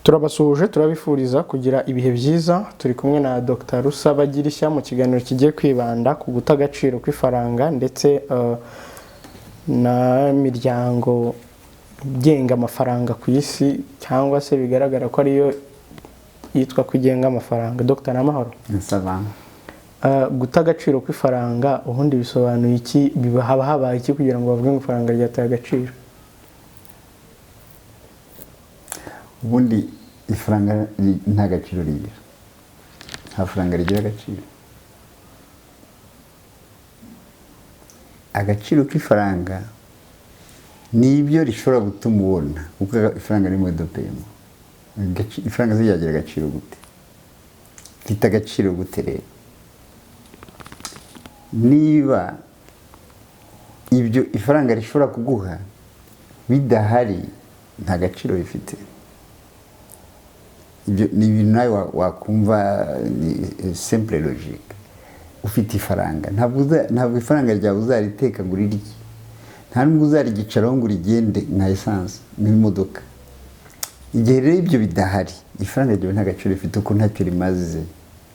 Turabasuhuje, turabifuriza kugira ibihe byiza. Turi kumwe na Dr Rusa Bagirishya mu kiganiro kigiye kwibanda ku guta agaciro kw'ifaranga ndetse n'imiryango igenga amafaranga ku isi, cyangwa se bigaragara ko ariyo yitwa ko igenga amafaranga. Dr Namahoro. Nsaba. Guta agaciro kw'ifaranga ubundi bisobanuye iki? Haba habaye iki kugira ngo bavuge ngo ifaranga ryataye agaciro? Ubundi ifaranga nta gaciro rigira, nta faranga rigira agaciro. Agaciro k'ifaranga ni ibyo rishobora gutuma ubona, kuko ifaranga ni modo peyema. Ifaranga ryagira agaciro gute? Rita agaciro gute rero? Niba ibyo ifaranga rishobora kuguha bidahari, nta gaciro rifite. Ibyo ni ibintu nawe wakumva, ni simple logique. Ufite ifaranga, ntabwo ifaranga ryawe uzariteka ngo urirye, nta nubwo uzarigicaraho ngo urigende nka esanse nk'imodoka. Igihe rero ibyo bidahari, ifaranga ryawe nta gaciro rifite, kuko ntacyo rimaze,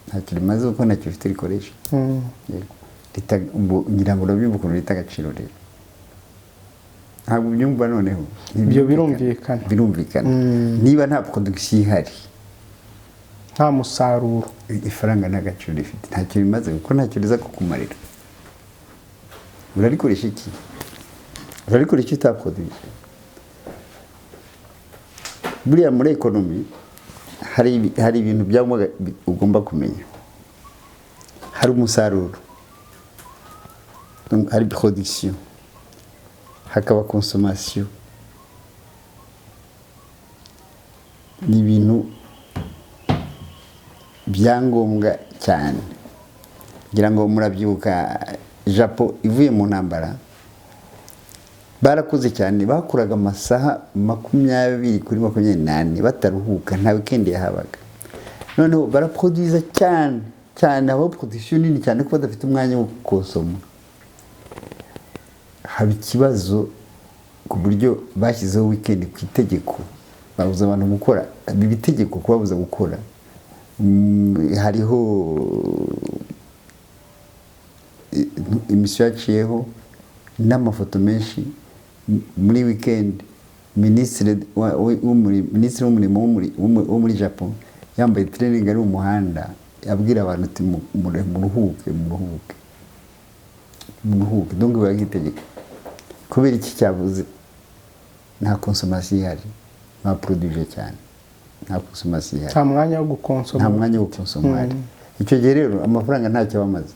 ntacyo rimaze kuko ntacyo rifite rikoresha. Yego. Ngira ngo urabyumva ukuntu rita agaciro rero. Ntabwo ubyumva noneho. Ibyo birumvikana. Birumvikana. Niba nta production ihari, nta musaruro, ifaranga nta gaciro rifite, ntacyo rimaze kuko ntacyo riza kukumarira. Urarikoresha iki? Urarikoresha utaproduye. Buriya muri ekonomi hari ibintu byangombwa ugomba kumenya. Hari umusaruro, donc hari production, hakaba consommation. Ni ibintu byangombwa cyane. Ngira ngo murabyibuka, Japo ivuye mu ntambara barakoze cyane, bakoraga amasaha 24/24 bataruhuka, nta weekend yahabaga. Noneho baraproduza cyane cyane, habaho production nini cyane kuko badafite umwanya wo gukosoma. Haba ikibazo ku buryo bashyizeho weekend ku itegeko, babuza abantu gukora, biba itegeko kubabuza gukora. Hariho imisiyo yaciyeho n'amafoto menshi muri weekend, minisitiri w'umurimo wo muri Japon yambaye training ari mu muhanda abwira abantu ati muruhuke, muruhuke, muruhuke. Donc biba nk'itegeko. Kubera iki cyabuze? Nta consommation ihari, baproduije cyane, nta consommation ihari, nta mwanya wo gukonsoma, nta mwanya wo gukonsoma uhari. Icyo gihe rero amafaranga ntacyo aba amaze,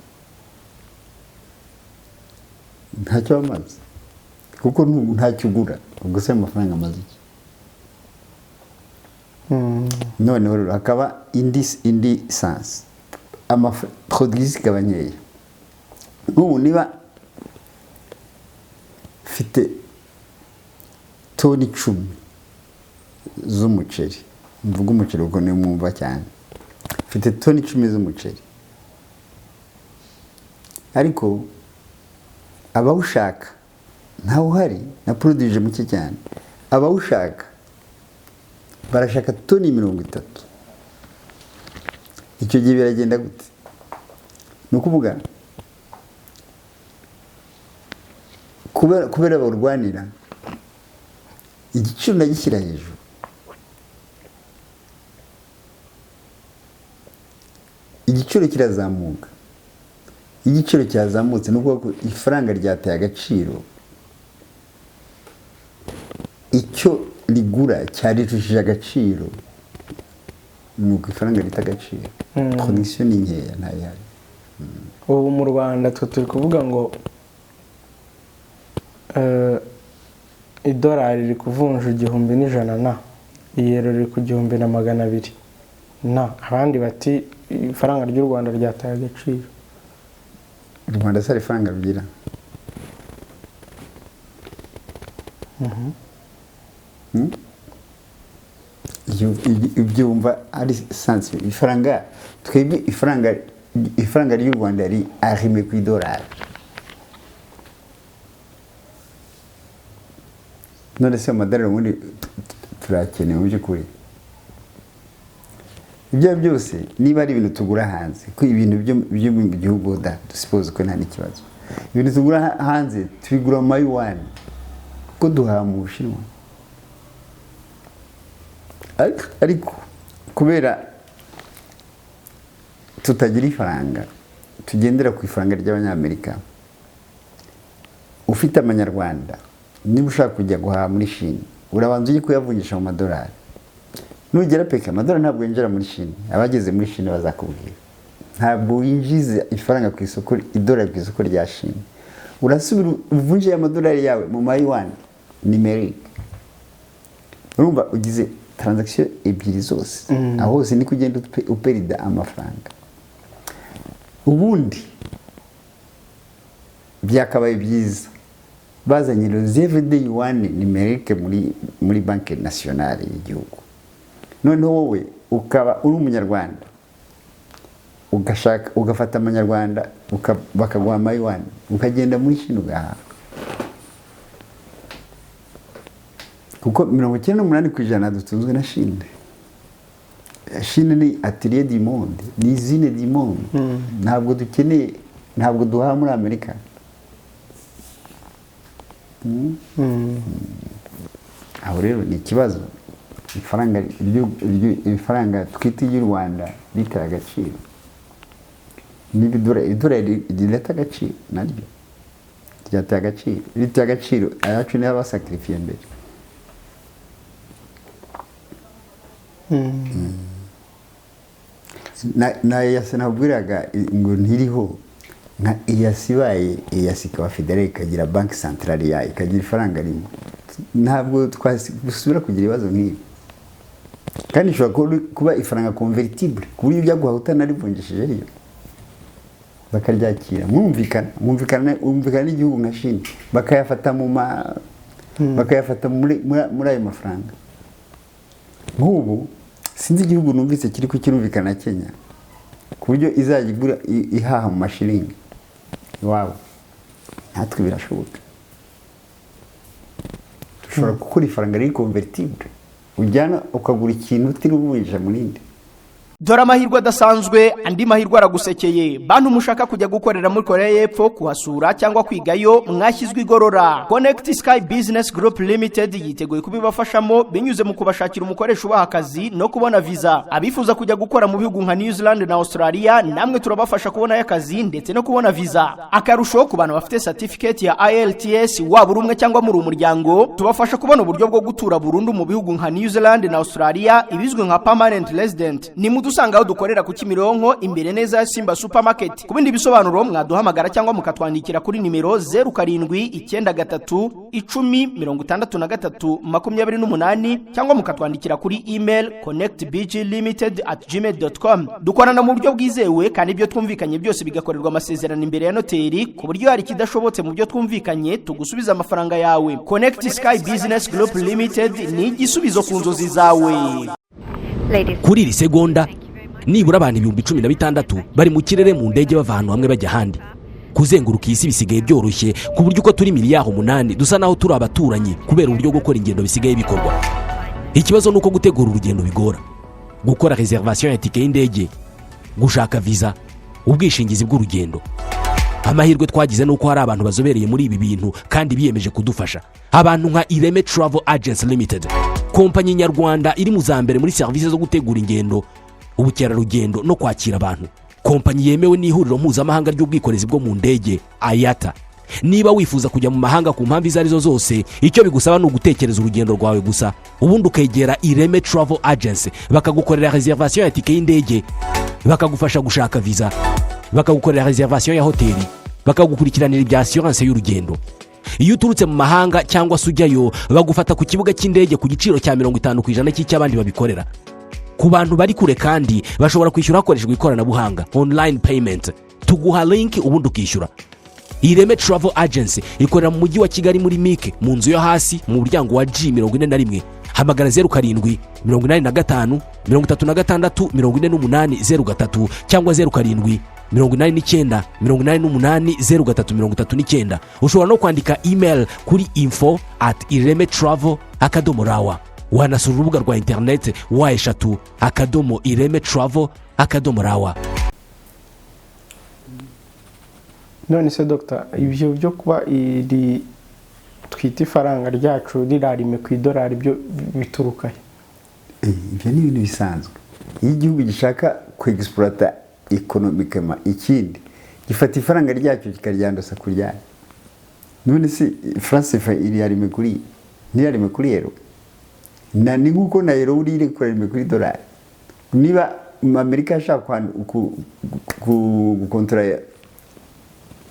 ntacyo aba amaze kuko ntacyo ugura. Ubwo se amafaranga amaze iki? Noneho rero hakaba indi sansi, produit zikaba nkeya. Nk'ubu niba mfite toni 10 z'umuceri, mvuga umuceri kuko niwo mwumva cyane, mfite toni 10 z'umuceri, ariko abawushaka ntawe uhari, na produije muke cyane. Abawushaka barashaka toni 30. Icyo gihe biragenda gute? Ni ukuvuga kubera bawurwanira, igiciro ndagishyira hejuru. Igiciro kirazamuka. Igiciro cyazamutse ni ukuvuga ko ifaranga ryataye agaciro, icyo rigura cyarirushije agaciro, ni uko ifaranga rita agaciro. Production ni nkeya, ntayihari. Ubu mu Rwanda twe turi kuvuga ngo idolari riri kuvunja 1100 na iyero riri ku 1200 na abandi bati ifaranga ry'u Rwanda ryataye agaciro. U Rwanda se hari ifaranga rugira? Ibyumva ari sansi ifaranga, twebwe ifaranga ry'u Rwanda riri arime ku idolari. None se amadolari ubundi turakeneye mu by'ukuri? Ibyo byose niba ari ibintu tugura hanze, ko ibintu byo mu gihugu da dusipoze ko nta n'ikibazo. Ibintu tugura hanze tubigura mu mayuwani, kuko duhaha mu Bushinwa. Ariko kubera tutagira ifaranga, tugendera ku ifaranga ry'Abanyamerika, ufite amanyarwanda, niba ushaka kujya guhaha muri Chine, urabanza ujye kuyavunjisha mu madolari. Nugera Pékin, amadolari ntabwo yinjira muri Chine. Abageze muri Chine bazakubwira, ntabwo winjiza ifaranga ku isoko, idolari ku isoko rya Chine. Urasubira uvunje amadolari yawe mu mayuwani numérique. Urumva ugize transaction ebyiri zose. Aho hose niko ugenda uperida amafaranga. Ubundi byakabaye byiza bazanye réserve de yuan numérique muri Banque nationale y'igihugu, noneho wowe ukaba uri Umunyarwanda, ugashaka ugafata amanyarwanda, bakaguha amayuwani, ukagenda muri Chine ugahaha, kuko 98% dutunzwe na Chine. Chine ni atelier du monde, ni usine du monde. Ntabwo dukeneye, ntabwo duhaha muri Amerika. Aho rero ni ikibazo. Ifaranga twita iry'u Rwanda ritaye agaciro. Niba idolari rirata agaciro, naryo ryataye agaciro, ritaye agaciro, ayacu niyo abasakirifiye mbere. Na EAC nabwiraga ngo ntiriho nka EAC. Ibaye EAC, ikaba fédérale, ikagira banque centrale yayo, ikagira ifaranga rimwe, ntabwo twasubira kugira ibibazo nk'ibi. Kandi ishobora kuba ifaranga convertible, ku buryo ujya guhaha utanarivunjishije riyo bakaryakira, mwumvikana n'igihugu nka Chine, bakayafata muri ayo mafaranga. Nk'ubu sinzi igihugu numvise kiri kukirumvikana na Kenya, ku buryo izajya igura, ihaha mu mashiringi iwabo. Natwe birashoboka, dushobora gukora ifaranga riri convertible, ujyana ukagura ikintu utiriwe uvunjisha mu rindi. Dore amahirwe adasanzwe, andi mahirwe aragusekeye. Bantu mushaka kujya gukorera muri Korea y'Epfo, kuhasura cyangwa kwigayo, mwashyizwe igorora. Connect Sky Business Group Limited yiteguye kubibafashamo binyuze mu kubashakira umukoresha ubaha akazi no kubona visa. Abifuza kujya gukora mu bihugu nka New Zealand na Australia, namwe turabafasha kubonayo akazi ndetse no kubona visa. Akarusho, ku bantu bafite certificate ya IELTS, waba uri umwe cyangwa muri umuryango, tubafasha kubona uburyo bwo gutura burundu mu bihugu nka New Zealand na Australia, ibizwi nka permanent resident. Ni mudusanga aho dukorera ku Kimironko, imbere neza ya Simba Supermarket. Ku bindi bisobanuro mwaduhamagara cyangwa mukatwandikira kuri nimero 0793106328, cyangwa mukatwandikira kuri email connectbglimited@gmail.com. Dukorana mu buryo bwizewe, kandi ibyo twumvikanye byose bigakorerwa amasezerano imbere ya noteri, ku buryo hari ikidashobotse mu byo twumvikanye tugusubiza amafaranga yawe. Connect Sky Business Group Limited ni igisubizo ku nzozi zawe. Kuri iri segonda, nibura abantu 16,000 bari mu kirere mu ndege, bava ahantu hamwe bajya ahandi. Kuzenguruka iyi si bisigaye byoroshye, ku buryo uko turi miliyari 8 dusa naho turi abaturanyi, kubera uburyo gukora ingendo bisigaye bikorwa. Ikibazo ni uko gutegura urugendo bigora: gukora réservation ya tike y'indege, gushaka viza, ubwishingizi bw'urugendo. Amahirwe twagize ni uko hari abantu bazobereye muri ibi bintu kandi biyemeje kudufasha, abantu nka Ireme Travel Agency Limited, kompanyi nyarwanda iri mu za mbere muri serivisi zo gutegura ingendo, ubukerarugendo no kwakira abantu, kompanyi yemewe n'Ihuriro Mpuzamahanga ry'Ubwikorezi bwo mu Ndege, IATA. Niba wifuza kujya mu mahanga ku mpamvu izo arizo zose, icyo bigusaba ni ugutekereza urugendo rwawe gusa, ubundi ukegera Ireme Travel Agency, bakagukorera réservation ya tike y'indege, bakagufasha gushaka viza, bakagukorera réservation ya hoteli, bakagukurikiranira ibya assurance y'urugendo. Iyo uturutse mu mahanga cyangwa se ujyayo, bagufata ku kibuga cy'indege ku giciro cya 50% cy'icy'abandi babikorera. Ku bantu bari kure kandi, bashobora kwishyura hakoreshejwe ikoranabuhanga, online payment. Tuguha link ubundi ukishyura. Ireme Travel Agency ikorera mu Mujyi wa Kigali, muri MIC, mu nzu yo hasi, mu muryango wa G41. Hamagara 0785364803 cyangwa 0789880339. Ushobora no kwandika email kuri info@iremetravel.rw. Wanasura urubuga rwa interineti www.iremetravel.rw. None se dogita, ibyo byo kuba iri twita ifaranga ryacu rirarime ku idolari byo bituruka he? Ibyo ni ibintu bisanzwe. Iyo igihugu gishaka kwegisipurata économiquement ikindi, gifata ifaranga ryacyo kikaryanduza ku ryayo. None se franc CFA irarime kuri, ntirarime kuri euro? Na ni nk'uko na euro uri iri kurarime kuri dolari. Niba Amerika yashaka gukontorora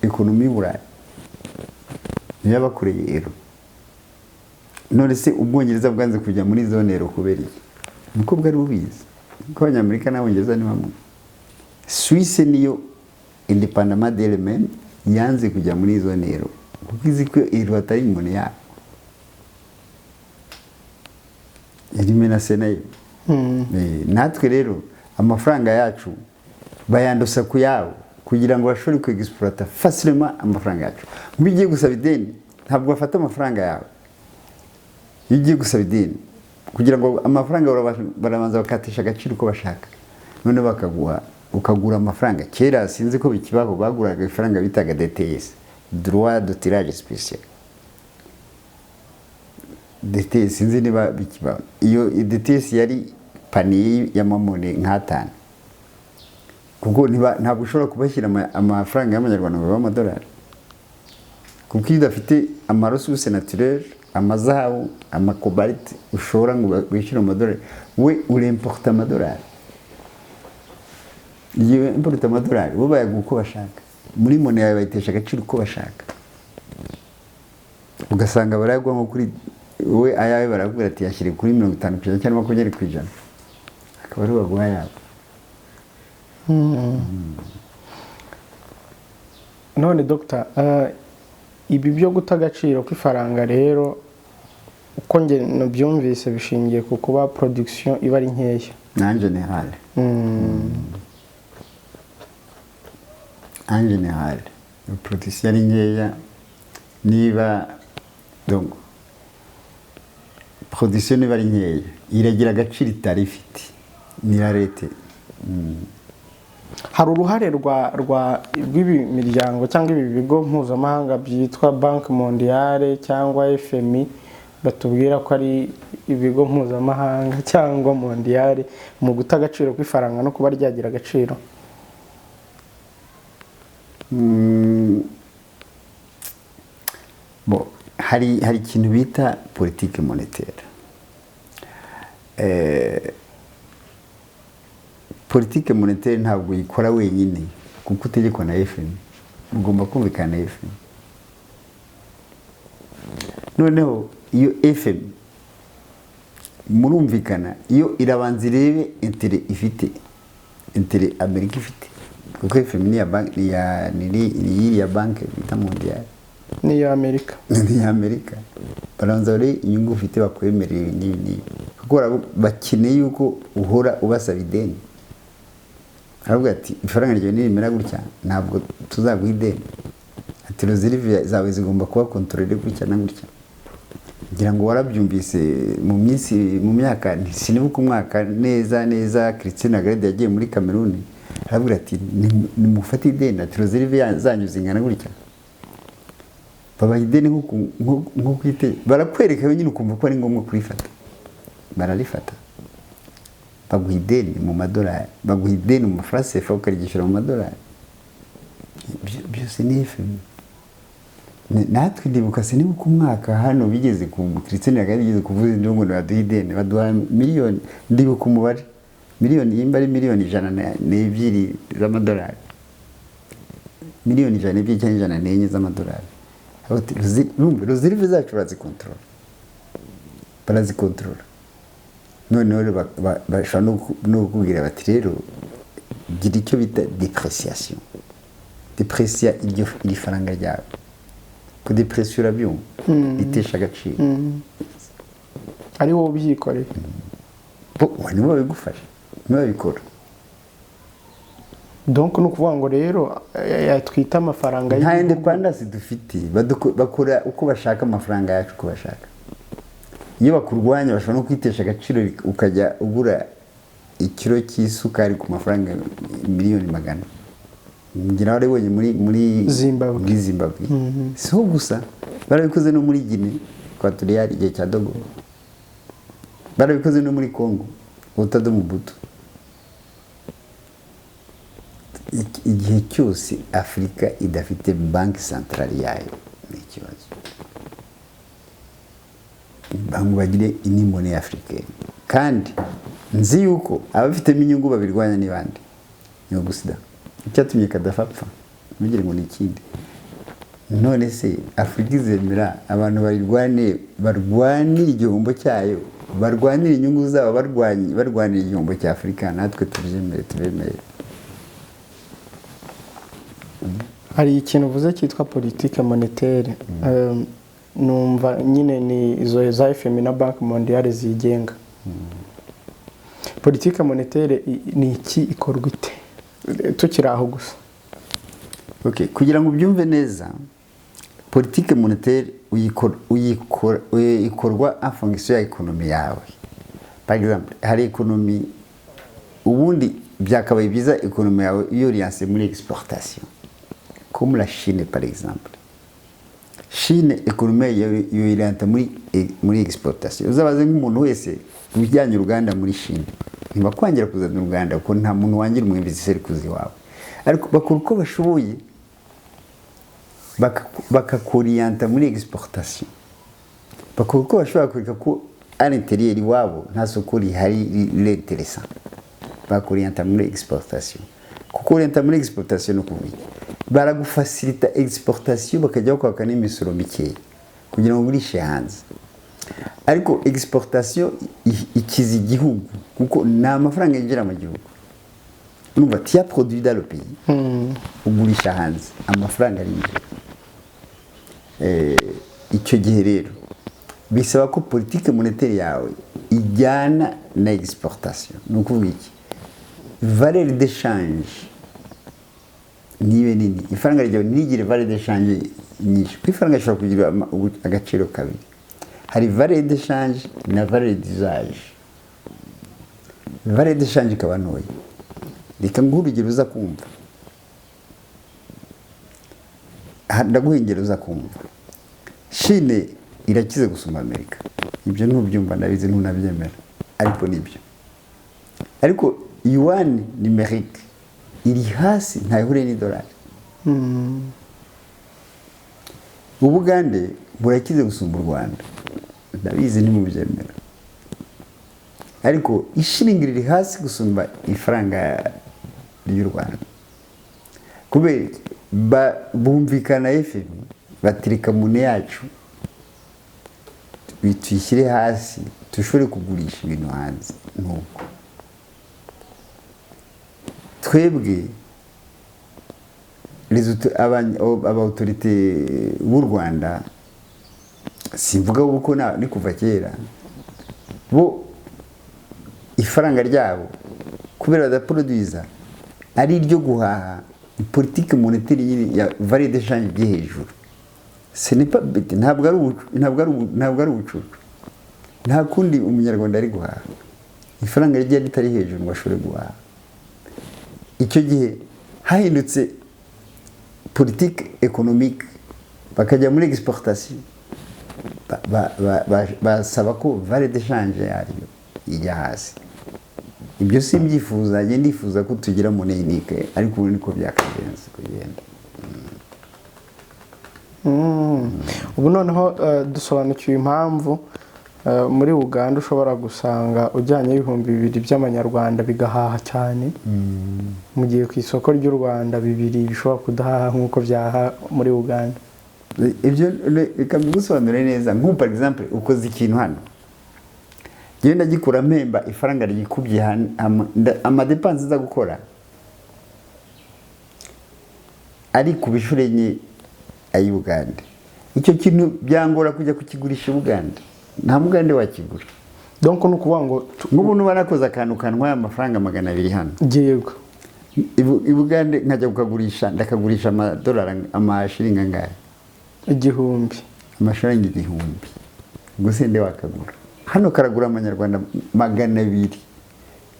économie y'Uburayi, niyo yabakoreye euro. None se Ubwongereza bwanze kujya muri zone euro kubera iki? Niko bwari bubizi kuko Abanyamerika n'Abongereza ni bamwe. Suisse niyo indépendamment d'elle-même yanze kujya muri zone euro kuko izi ko euro atari inkoni yabo, irimo na nayo. Natwe rero amafaranga yacu bayandusa ku yabo kugira ngo bashobore kwegisipurata facilement amafaranga yacu. Nk'iyo ugiye gusaba ideni, ntabwo bafata amafaranga yawe. Iyo ugiye gusaba ideni, kugira ngo amafaranga barabanza bakatisha agaciro uko bashaka, noneho bakaguha, ukagura amafaranga. Kera, sinzi ko bikibaho, baguraga ifaranga bitaga DTS, droit de tirage spécial. DTS, sinzi niba bikibaho. Iyo DTS yari panier y'amamone nk'atanu, kuko ntabwo ushobora kubashyira amafaranga y'amanyarwanda ngo babe amadolari, kuko iyo udafite ama ressources naturelles, amazahabu, amakobalite ushobora ngo wishyure amadolari, we uremporta amadolari. Iyo importa amadolari, bo bayaguha uko bashaka, muri monnaie yawe bayitesha agaciro uko bashaka, ugasanga barayaguha nko kuri we ayawe barakubwira ati yashyire kuri 50% cyangwa 20%, akaba ari baguha yabo. None dogita, ibi byo guta agaciro k'ifaranga rero, uko njye nabyumvise, bishingiye ku kuba production iba ari nkeya. En général, en général production ari nkeya. Niba donc production niba ari nkeya, iragira agaciro itari ifite, ni la leta. Hari uruhare rwa rwa rw'ibi miryango cyangwa ibi bigo mpuzamahanga byitwa Banque Mondiale cyangwa FMI, batubwira ko ari ibigo mpuzamahanga cyangwa mondiale, mu guta agaciro kw'ifaranga no kuba ryagira agaciro? Bo, hari ikintu bita politique monétaire. Politique monétaire ntabwo uyikora wenyine, kuko utegekwa na FMI, ugomba kumvikana na FMI. Noneho iyo FMI murumvikana, iyo irabanza irebe intérêt ifite, intérêt Amerika ifite, kuko FMI ni iya banki, ni iyiriya banki bita mondiale. N'iyo Amerika. Ni iya Amerika. Barabanza barebe inyungu ufite, bakwemerera ibi n'ibi n'ibi, kuko bakeneye yuko uhora ubasaba ideni. Aravuga ati ifaranga ryawe nirimera gutya ntabwo tuzaguha ideni, ati réserves zawe zigomba kuba contrôlées gutya na gutya. Ngira ngo warabyumvise mu minsi, mu myaka, sinibuka umwaka neza neza, Christine Lagarde yagiye muri Cameroon, aravuga ati nimufate ideni, ati réserves zanyu zingana gutya. Babaha ideni nko kwite, barakwereka nyine ukumva ko ari ngombwa kurifata, bararifata, baguha ideni mu madolari, baguha ideni mu mafaranga CFA, ukaryishyura mu madolari. Byose ni FMI. Natwe ndibuka, sinibuka umwaka, hano bigeze ku Christine Lagarde yigeze kuvuza induru ngo baduhe ideni, baduha miliyoni, ndibuka umubare, miliyoni, yimba ari miliyoni 102 z'amadolari, miliyoni 102 cyangwa 104 z'amadolari. Bati, urumva, réserves zacu barazikontorora, barazikontorora. Noneho rero bashobora no kukubwira bati rero gira icyo bita dépréciation, déprécia iryo iri faranga ryawe. Kudéprecier urabyumva, ritesha agaciro. Ari wowe ubyikoreye. Bo nibo babigufasha, nibo babikora. Donc ni ukuvuga ngo rero twita amafaranga Nta y'igihugu. indépendance dufite. Bakora uko bashaka amafaranga yacu uko bashaka. Iyo bakurwanya bashobora no kwitesha agaciro, ukajya ugura ikiro cy'isukari ku mafaranga miliyoni 100. Ngira warabibonye muri Zimbabwe. Muri Zimbabwe. Si ho gusa, barabikoze no muri Guinée Equatoriale igihe cya Dogo, barabikoze no muri Congo Utado Mobutu. Igihe cyose Afurika idafite banque centrale yayo ni ikibazo ngo bagire une monnaie africaine. Kandi nzi yuko abafitemo inyungu babirwanya ni bande? Ni Occident. Icyatumye Kadafi apfa, ntugire ngo ni ikindi. None se Afurika izemera abantu bayirwane, barwanire igihombo cyayo, barwanire inyungu zabo, barwanira igihombo cya Afurika, natwe tubyemere, tubemere? Hari ikintu uvuze cyitwa politique monétaire. Numva nyine ni izo za FMI na Banque Mondiale zigenga politique monétaire. Ni iki? Ikorwa ite? Tukiri aho gusa. Okay, kugira ngo ubyumve neza, politique monétaire uyikora ikorwa en fonction ya économie yawe. Par exemple, hari économie, ubundi byakabaye byiza économie yawe iyo orientée muri exportation, comme la Chine par exemple. Chine, économie yayo yorienta muri exportation. Uzabaze nk'umuntu wese ujyanye uruganda muri Chine, ntibakwangira kuzana uruganda kuko nta muntu wangira umu investisseur kuza iwawe, ariko bakora uko bashoboye bakakorienta muri exportation. Bakora uko bashobora kwereka ko à l'intérieur iwabo nta soko rihari l'intéressant, bakorienta muri exportation. Kuko orienta muri exportation no kuvuga iki? Baragufacilita exportation, bakajya bakwaka n'imisoro mikeya kugira ngo ugurishe hanze. Ariko exportation ikiza igihugu kuko ni amafaranga yinjira mu gihugu. Urumva, tu as produit dans le pays, ugurisha hanze, amafaranga arinjira. Icyo gihe rero bisaba ko politique monétaire yawe ijyana na exportation. Ni ukuvuga iki? Valeur d'échange nibe nini, ifaranga ryawe ntigire valeur d'échange nyinshi, kuko ifaranga rishobora kugira agaciro kabiri: hari valeur d'échange na valeur d'usage. Valeur d'échange ikaba ntoya. Reka nguhe urugero uza kumva. Ndaguha ingero uza kumva. Chine irakize gusumba Amerika. Ibyo ntubyumva, ndabizi, ntunabyemera, ariko nibyo. Ariko yuan numérique iri hasi, ntayihuriye n'idolari. Ubugande burakize gusumba u Rwanda, ndabizi ntimubyemera, ariko ishiringi riri hasi gusumba ifaranga ry'u Rwanda. Kubera iki? Bumvikana FMI, batereka monnaie yacu tuyishyire hasi dushobore kugurisha ibintu hanze. Nuko twebwe les aba autorités b'u Rwanda, simvuga kuko ni kuva kera, bo ifaranga ryabo kubera badaproduiza ari iryo guhaha, ni politique monétaire nyine ya valeur d'échange iri hejuru. Ce n'est pas bête, ntabwo ari ubucucu. Nta kundi umunyarwanda ari guhaha ifaranga rye ritari hejuru ngo ashobore guhaha. Icyo gihe hahindutse politique économique, bakajya muri exportation, basaba ko valeur d'échange yaryo ijya hasi. Ibyo simbyifuza, njye ndifuza ko tugira monnaie unique, ariko ubu niko byakagenze kugenda. Ubu noneho dusobanukiwe impamvu muri Uganda ushobora gusanga ujyanye 2000 by'amanyarwanda bigahaha cyane, mu gihe ku isoko ry'u Rwanda bibiri bishobora kudahaha nk'uko byaha muri Uganda. Ibyo reka mbigusobanurire neza. Nk'ubu par exemple ukoze ikintu hano, njyewe ndagikora mpemba ifaranga ryikubye ama dépenses nza gukora ari ku bishuro enye ay'Ubugande. Icyo kintu byangora kujya kukigurisha i Bugande, nta Mugande wakigura. Donc ni ukuvuga ngo Nk'ubu nuba nakoze akantu kantwaye amafaranga 200 hano, yego, i Bugande nkajya kukagurisha, ndakagurisha amadolari, amashiringi angahe? 1000. Amashiringi 1000. Ubwo se nde wakagura? Hano karagura amanyarwanda 200,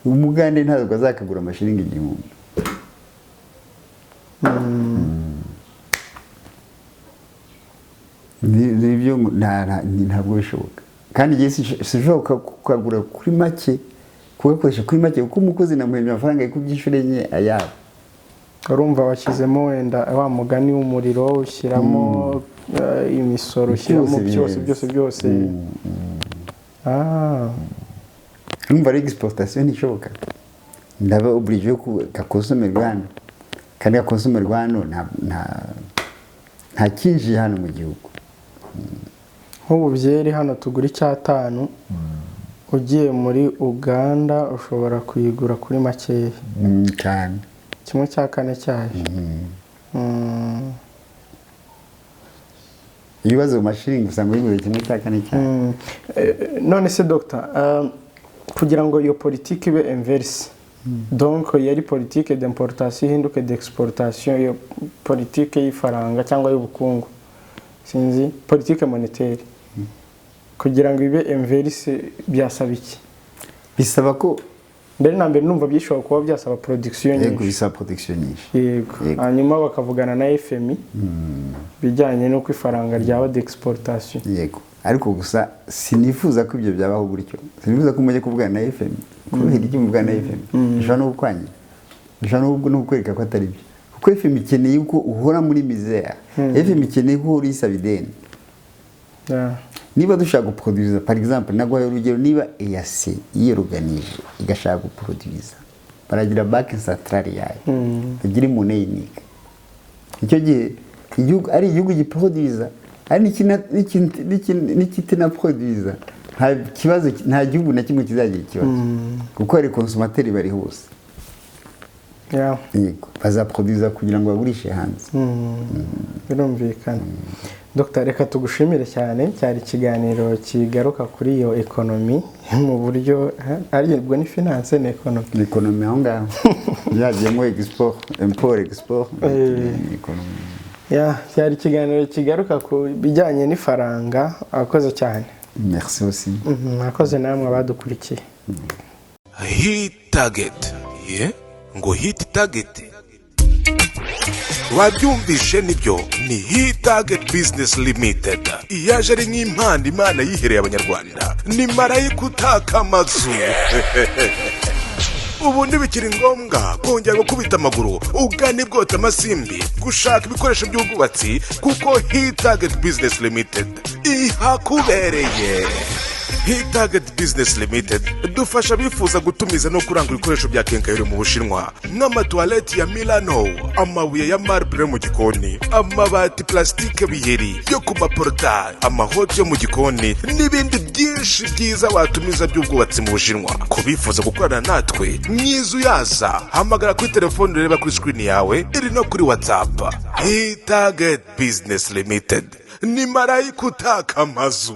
umugande ntabwo azakagura amashiringi 1000. Nibyo, ntabwo bishoboka. Kandi igihe sinshobora kukagura kuri make, kugakoresha kuri make, kuko umukozi namuhembye amafaranga yikubye inshuro enye ayabo. Urumva washyizemo wenda wa mugani w'umuriro, ushyiramo imisoro, ushyiramo byose byose byose. Urumva ari exportation ntishoboka, ndaba obligé yo gakonsomerwa hano, kandi gakonsomerwa hano nta kinjiye hano mu gihugu. Nk'ubu byeri hano tugura 5, ugiye muri Uganda ushobora kuyigura kuri makeya cyane, 1/4 cyayo. Ibibazo mu mashiringi usanga bigura 1/4 cyayo. None se doctor, kugira ngo iyo politiki ibe inverse, donc yari politike d'importation ihinduke d'exportation, iyo politike y'ifaranga cyangwa y'ubukungu, sinzi, politike monétaire, kugira ngo ibe inverse byasaba iki? Bisaba ko mbere na mbere numva byishobora kuba byasaba production nyinshi. Yego, bisaba production nyinshi. Yego. Hanyuma bakavugana na FMI bijyanye n'uko ifaranga ryaba d'exportation. Yego, ariko gusa sinifuza ko ibyo byabaho gutyo. Sinifuza ko mujya kuvugana na FMI. Kubera iki muvugana na FMI? Bishobora no kukwangira, bishobora no kukwereka ko atari byo, kuko FMI ikeneye ko uhora muri misère, FMI ikeneye ko uhora uyisaba ideni. Niba dushaka guproduza, par exemple, naguhaye urugero, niba EAC yiyoruganije igashaka guproduza, baragira banque centrale yayo, bagira monnaie unique. Icyo gihe igihugu ari igihugu giproduza, ari n'ikitinaproduza, nta kibazo, nta gihugu na kimwe kizagira ikibazo, kuko hari consommateurs bari hose. Yego, bazaproduza kugira ngo bagurishe hanze. Birumvikana. Dr, reka tugushimire cyane. Cyari ikiganiro kigaruka kuri iyo économie mu buryo ari ubwo ni finance, ni économie. Ni économie aho ngaho byagiyemo export, import, export, ni économie. Cyari ikiganiro kigaruka ku bijyanye n'ifaranga. Akoze cyane. Merci aussi. Mwakoze namwe abadukurikiye. Hit Target ye, ngo Hit Target, wabyumvishe nibyo, ni Hit Target Business Limited. Iyaje ari nk'impano Imana yihereye Abanyarwanda, ni marayika utaka amazu. Ubu ntibikiri ngombwa kongera gukubita amaguru ugana ibwota amasimbi gushaka ibikoresho by'ubwubatsi, kuko Hit Target Business Limited ihakubereye. Hit Target Business Limited dufasha abifuza gutumiza no kurangura ibikoresho bya quincaillerie mu Bushinwa, nk'amatuwarete ya Milano, amabuye ya marble mu gikoni, amabati plastique biheri yo ku maportail, amahoti yo mu gikoni n'ibindi byinshi byiza watumiza by'ubwubatsi mu Bushinwa. Ku bifuza gukorana natwe mwiza uyaza, hamagara kuri telefone ureba kuri screen yawe, iri no kuri WhatsApp. Hit Target Business Limited ni marayika utaka amazu.